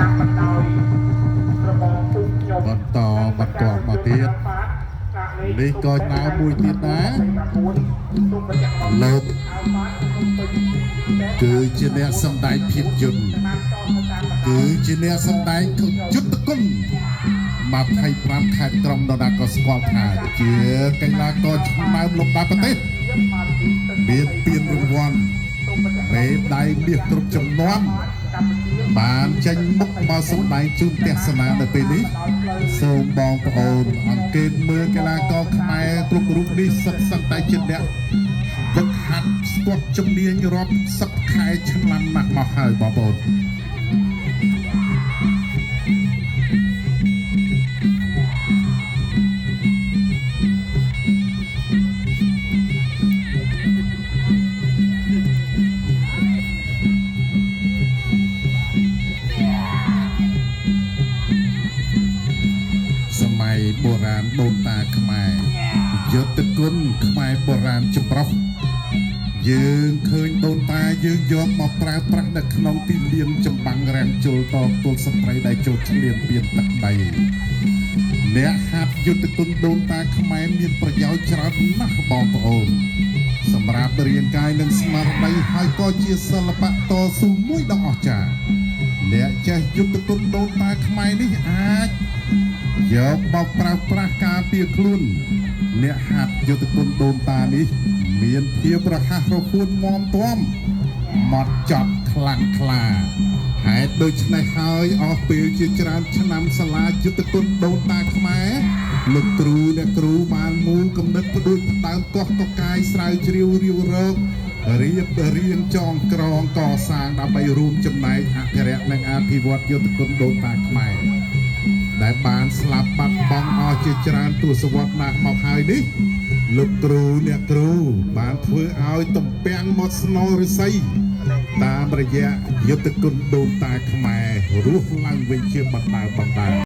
តាមបណ្ដោយរបងពុកខ្ញុំ បន្តបន្តមកទៀតនេះក៏ណៅមួយទៀតដែរលោកគឺជាអ្នកសម្ដែងភាពយន្តគឺជាអ្នកសម្ដែងយុទ្ធគុណ25ខេត្តក្រុងនរណាក៏ស្គាល់ថាជាកីឡាករឆ្នើមលំដាប់ប្រទេសមានពានរង្វាន់មេដាយមាសគ្រប់ចំនួនបានចេញមុខមកសម្ដែងជូនទស្សនានៅពេលនេះសូមបងប្អូនអង្កេតមើលកីឡាករខ្មែរគ្រប់រូបនេះសុទ្ធសឹងតែជាអ្នកវឹកហាត់ស្ទាត់ជំនាញរាប់សិបខែឆ្នាំណាស់មកហើយបងប្អូនសម័យបុរាណដូនតាខ្មែរយុទ្ធគុណខ្មែរបុរាណចម្រុះយើងឃើញដូនតាយើងយកមកប្រើប្រាស់នៅក្នុងទីលានចម្បាំងរាំងជលតទល់ស្ត្រីដែលចូលឈ្លានពានទឹកដីអ្នកហាត់យុទ្ធគុណដូនតាខ្មែរមានប្រយោជន៍ច្រើនណាស់បងប្អូនសម្រាប់រាងកាយនិងស្មារតីហើយក៏ជាសិល្បៈតស៊ូមួយដ៏អស្ចារ្យអ្នកចេះយុទ្ធគុណដូនតាខ្មែរនេះអាចយកមកប្រើប្រាស់ការពារខ្លួនអ្នកហាត់យុទ្ធគុណដូនតានេះមានភាពរហ័សរហួនមាំទាំម៉ត់ចត់ខ្លាំងក្លាហេតុដូច្នេះហើយអស់ពេលជាច្រើនឆ្នាំសាលាយុទ្ធគុណដូនតាខ្មែរលោកគ្រូអ្នកគ្រូបានមូលគំនិតផ្ដួចផ្ដើមកោះកកាយស្រាវជ្រាវរាវរករៀបរៀងចងក្រងកសាងដើម្បីរួមចំណែកអភិរក្សនិងអភិវឌ្ឍយុទ្ធគុណដូនតាខ្មែរដែលបានស្លាប់បាត់បង់អស់ជាច្រើនទសវត្សរ៍ណាស់មកហើយនេះលោកគ្រូអ្នកគ្រូបានធ្វើឲ្យទំពាំងមកស្នរិស័យតាមរយៈយុទ្ធគុណដូនតាខ្មែររស់ឡើងវិញជាបណ្ដើបណ្ដើ។